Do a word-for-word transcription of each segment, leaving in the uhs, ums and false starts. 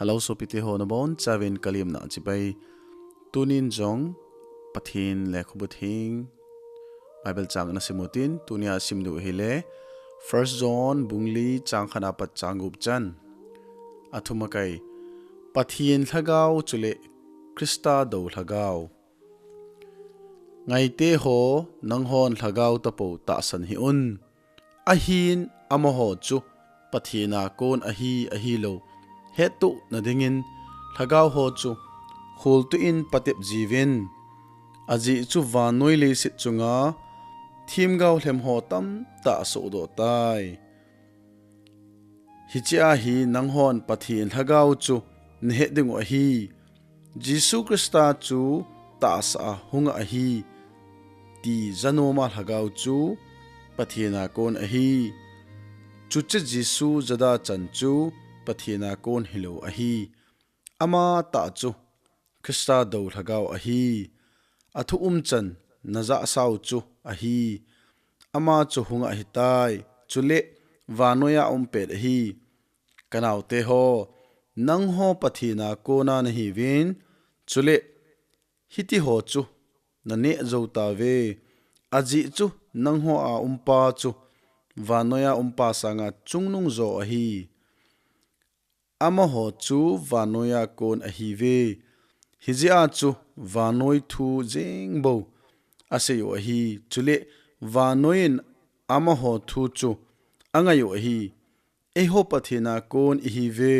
Hello sopite ho, nabonchauvin kalemna chibai. Tunin jong Pathen lekhabu theng Bible chang nasim utin, tunia simdiu ahile First John bung li chang khat apat chang gup chan. Athum akai, Pathen lhagao chule Christa dou lhagao. Ngaite ho, nanghon lhagao tapou tahsan hih un. Ahin amaho chu Pathen a kon ahi, ahilou hettohna dingin lhagao ho chu kholtoh in patep jiuvin. Ajeh chu vannoi leiset chunga themgao lhem ho tamtah asohdoh tai. Hichea hi nanghon Pathen lhagao chu nahet dingu ahi. Jesu Christa chu tahsa a hunga ahi, ti janoma lhagao chu Pathen a kon ahi. Chuche Jesu jada chan chu Pathen a kon hilou ahi. Amatah chu Christa dou lhagao ahi. Athu umchan najahsau chu ahi. Ama chu hunga ahitai, chule vannoiya aumpet ahi. Kanaote ho, nangho Pathen a kona nahiuvin, chule hitiho chu naneh jou tauve. Ajeh chu nangho a umpa chu vannoiya umpa sanga chungnung jo ahi. Amaho chu vannoiya kon ahiuve. Hijeh a chu vannoi thu jengbou aseiu ahi. Chule vannoiyin amaho thu chu angaiu ahi. Eiho Pathen a kon ihiuve.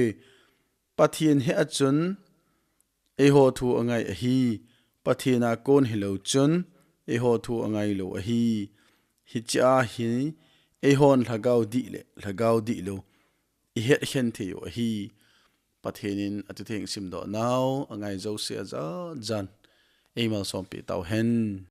Pathen hea chun eiho thu angai ahi. Pathen a kon hilou chun eiho thu angailou ahi. Hichea hi eihon lhagao dih le lhagao dihlou ihetkhen theiu ahi. Pathen in athutheng simdoh nau angai jouse ajat jan eimalsompeh tauhen.